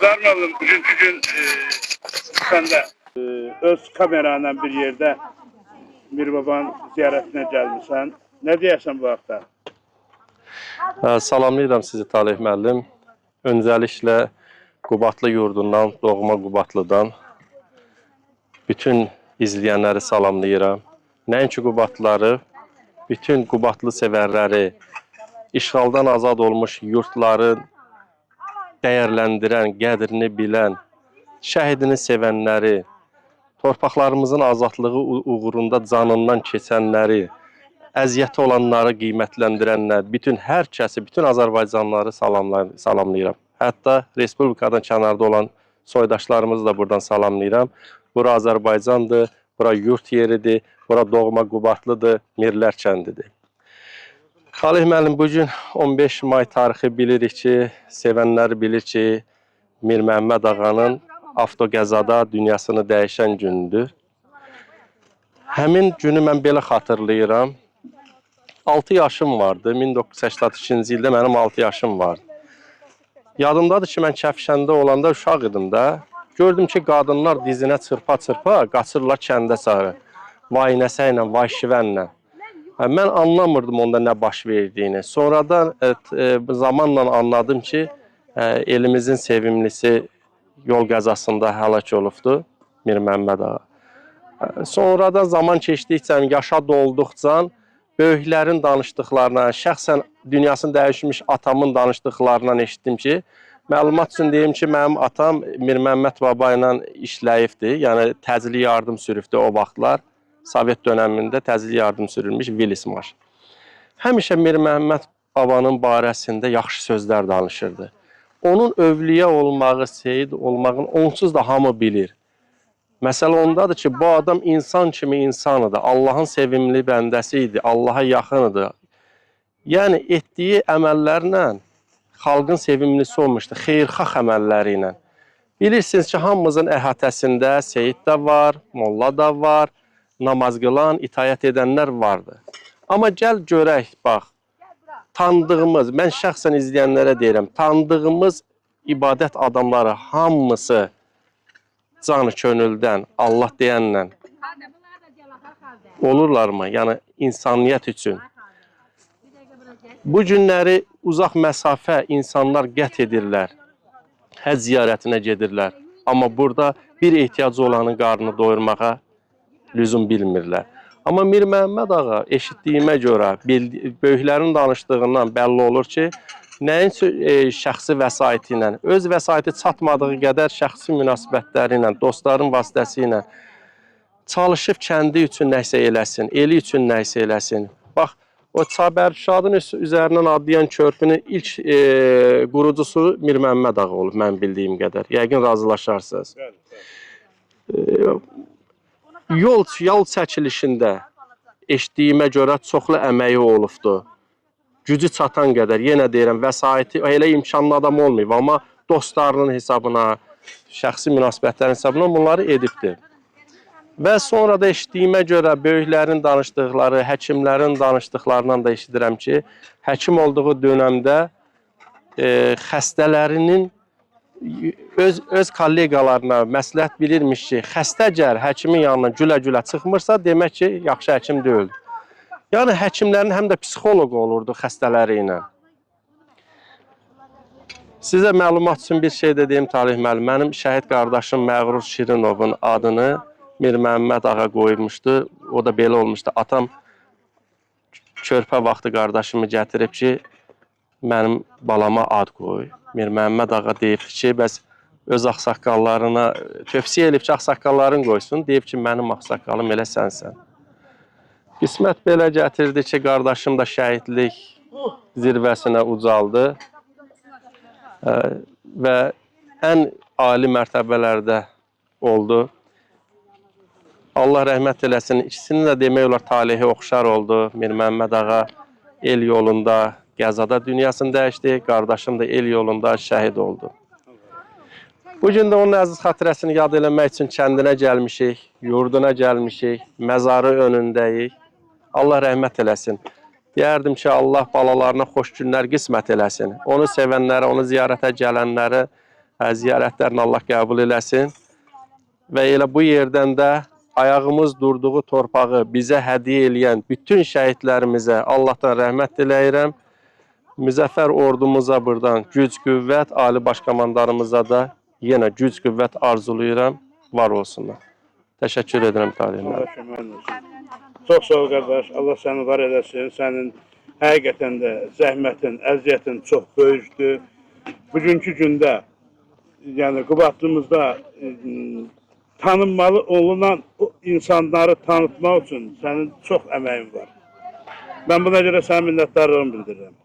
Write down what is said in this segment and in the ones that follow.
Muxtar müəllim, bugünkü gün sən də öz kameranla bir yerdə Mirbabanın ziyarətinə gəlmisən. Nə deyərsən bu haqda? Salamlayıram sizi Taleh müəllim. Öncəliklə Qubadlı yurdundan, doğma Qubadlıdan bütün izləyənləri salamlayıram. Nəinki Qubadlıları, bütün Qubadlı sevərləri, işğaldan azad olmuş yurtları dəyərləndirən, qədrini bilən, şəhidini sevənləri, torpaqlarımızın azadlığı uğrunda canından keçənləri, əziyyəti olanları qiymətləndirənlər, bütün hər kəsi, bütün Azərbaycanlıları salamlayıram. Hətta respublikadan kənarda olan soydaşlarımızı da buradan salamlayıram. Bura Azərbaycandır, bura yurt yeridir, bura doğma Qubadlıdır, Mirlər kəndidir. Xalih müəllim, bu gün 15 may tarixi bilirik ki, sevənlər bilir ki, Mir Məhəmməd ağanın avtoqəzada dünyasını dəyişən gündür. Həmin günü mən belə xatırlayıram. 6 yaşım vardı. 1982-ci ildə mənim 6 yaşım vardı. Yadımdadır ki, mən Kəfşəndə olanda uşaq idim də. Gördüm ki, qadınlar dizinə çırpa-çırpa qaçırlar kəndə sarı. Vay nəsə ilə, vay şivənlə. Hə, mən anlamırdım onda nə baş verdiyini. Sonradan zamanla anladım ki, elimizin sevimlisi yol qəzasında həlak olubdu Mir Məhəmməd ağa. Sonradan zaman keçdikcə, yaşa dolduqca böyüklərin danışdıqlarına, şəxsən dünyasını dəyişmiş atamın danışdıqlarından eşitdim ki, məlumat üçün deyim ki, mənim atam Mir Məhəmməd baba ilə işləyibdi. Yəni təcili yardım sürübdü o vaxtlar. Sovet dönəmində təcili yardım sürülmüş Willys maşın. Həmişə Mir Məhəmməd babanın barəsində yaxşı sözlər danışırdı. Onun övliya olmağı, seyid olmağını onsuz da hamı bilir. Məsələ ondadır ki, bu adam insan kimi insan idi. Allahın sevimli bəndəsi idi, Allaha yaxın idi. Yəni etdiyi əməllərlə xalqın sevimlisi olmuşdu, xeyirxah əməlləri ilə. Bilirsiniz ki, hamımızın əhatəsində seyid də var, molla da var, namaz qılan, itaət edənlər vardı. Amma gəl görək, bax, tanıdığımız, mən şəxsən izləyənlərə deyirəm, tanıdığımız ibadət adamları hamısı canı könüldən, Allah deyənlə olurlarmı? Yəni insaniyyət üçün. Bu günləri uzaq məsafə insanlar qət edirlər. Həcc ziyarətinə gedirlər. Amma burada bir ehtiyacı olanın qarnını doyurmağa lüzum bilmirlər. Amma Mir Məhəmməd ağa eşitdiyimə görə, böyüklərin danışdığından bəlli olur ki, nəinki şəxsi vəsaiti ilə, öz vəsaiti çatmadığı qədər şəxsi münasibətləri ilə, dostların vasitəsi ilə çalışıb kəndi üçün nəsə eləsin, eli üçün nəsə eləsin. Bax, o Çabərşadın üzərindən adlayan körpünün ilk qurucusu Mir Məhəmməd ağa olub, mən bildiyim qədər. Yəqin razılaşarsınız. Bəli, bəli. Yol çəkilişində eşitdiyimə görə çoxlu əməyi olubdu. Gücü çatan qədər, yenə deyirəm, vəsaiti elə imkanlı adam olmayıb, amma dostlarının hesabına, şəxsi münasibətlərin hesabına bunları edibdi. Və sonra da eşitdiyimə görə böyüklərin danışdıqları, həkimlərin danışdıqlarından da eşidirəm ki, həkim olduğu dönəmdə xəstələrinin öz kolleqalarına məsləhət bilirmiş ki, xəstə əgər həkimin yanından gülə-gülə çıxmırsa, demək ki, yaxşı həkim deyil. Yəni həkimlərin həm də psixoloqu olurdu xəstələri ilə. Sizə məlumat üçün bir şey də deyim Talih müəllim. Mənim şəhid qardaşım Məğrur Şirinovun adını Mir Məhəmməd ağa qoymuşdu. O da belə olmuşdu. Atam körpə vaxtı qardaşımı gətirib ki, mənim balama ad qoy. Mir Məhəmməd ağa deyib ki, bəs öz ağsaqqallarına tövsiyə elib ki, ağsaqqalların qoysun. Deyib ki, mənim ağsaqqalım elə sənsən. Qismət belə gətirdi ki, qardaşım da şəhidlik zirvəsinə ucaldı. Və ən ali mərtəbələrdə oldu. Allah rəhmət eləsin. İkisinin də demək olar talehi oxşar oldu. Mir Məhəmməd ağa el yolunda qəzada dünyasını dəyişdi. Qardaşım da el yolunda şəhid oldu. Bu gün də onun əziz xatirəsini yad eləmək üçün kəndinə gəlmişik, yurduna gəlmişik, məzarı önündəyik. Allah rəhmət eləsin. Deyərdim ki, Allah balalarına xoş günlər qismət eləsin. Onu sevənlərə, onu ziyarətə gələnlərə Ziyarətlərini Allah qəbul eləsin. Və elə bu yerdən də ayağımız durduğu torpağı bizə hədiyyə eləyən bütün şəhidlərimizə Allahdan rəhmət diləyirəm. Müzəffər ordumuza buradan güc, qüvvət, Ali Baş Komandanımıza da yenə güc, qüvvət arzulayıram. Var olsunlar. Təşəkkür edirəm Talih müəllim. Allah köməyin olsun. Çox sağ ol qardaş. Allah səni var eləsin. Sənin həqiqətən də zəhmətin, əziyyətin çox böyükdür. Bugünkü gündə yəni Qubadlımızda tanınmalı olunan o insanları tanıtmaq üçün sənin çox əməyin var. Mən buna görə sənə minnətdarlığımı bildirirəm.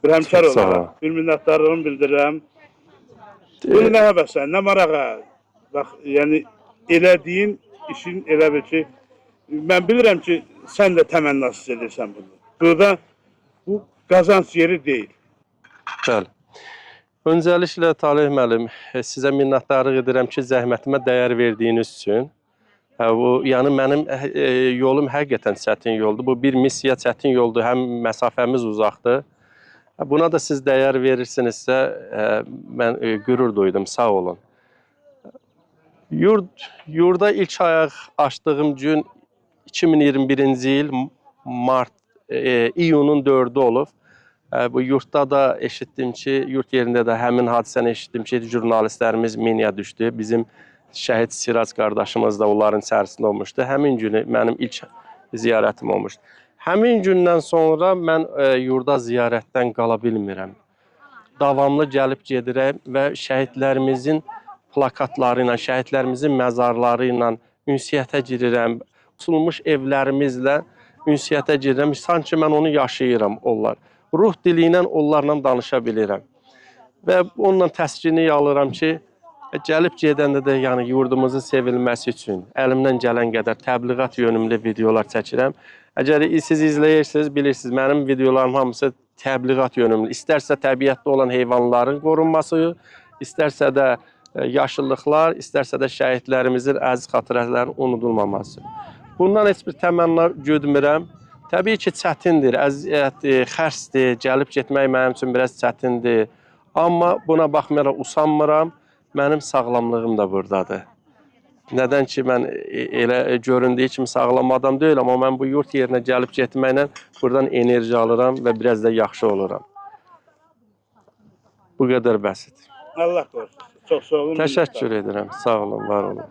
Bir həmkar Çox sağ ol. olaraq bir minnətdarlığımı bildirirəm. Bunu nə həvəsə, nə marağa, bax, yəni elədiyin işin elə bil ki, mən bilirəm ki, sən də təmənnasız edirsən bunu. Burada bu qazanc yeri deyil. Bəli. Öncəliklə Talih müəllim, sizə minnətdarlıq edirəm ki, zəhmətimə dəyər verdiyiniz üçün. Hə, bu, yəni mənim yolum həqiqətən çətin yoldur. Bu bir missiya çətin yoldur, həm məsafəmiz uzaqdır. Hə, buna da siz dəyər verirsinizsə, mən qürur duydum. Sağ olun. Yurda ilk ayaq açdığım gün 2021-ci il mart, iyunun 4-ü olub. Bu yurtda da eşitdim ki, yurt yerində də həmin hadisəni eşitdim ki, jurnalistlərimiz miniyə düşdü. Bizim şəhid Sirac qardaşımız da onların içərisində olmuşdu. Həmin günü mənim ilk ziyarətim olmuşdu. Həmin gündən sonra mən yurda ziyarətdən qala bilmirəm. Davamlı gəlib gedirəm və şəhidlərimizin plakatları ilə, şəhidlərimizin məzarları ilə ünsiyyətə girirəm. Tutulmuş evlərimizlə ünsiyyətə girirəm. Sanki mən onu yaşayıram onlar. Ruh dili ilə onlarla danışa bilirəm. Və onunla təskinlik alıram ki, gəlib gedəndə də yəni yurdumuzun sevilməsi üçün əlimdən gələn qədər təbliğat yönümlü videolar çəkirəm. Əgər siz izləyirsiniz, bilirsiniz, mənim videolarım hamısı təbliğat yönümlü. İstərsə təbiətdə olan heyvanların qorunması, istərsə də yaşıllıqlar, istərsə də şəhidlərimizin əziz xatirələrinin unudulmaması. Bundan heç bir təmənna güdmürəm. Təbii ki, çətindir, əziyyətdir, xərcdir, gəlib getmək mənim üçün biraz çətindir. Amma buna baxmayaraq usanmıram. Mənim sağlamlığım da burdadır. Nədən ki, mən elə göründüyü kimi sağlam adam deyiləm, amma mən bu yurt yerinə gəlib getməklə buradan enerji alıram və biraz da yaxşı oluram. Bu qədər bəsit. Allah qorusun. Çox sağ olun. Təşəkkür edirəm. Sağ olun, var olun.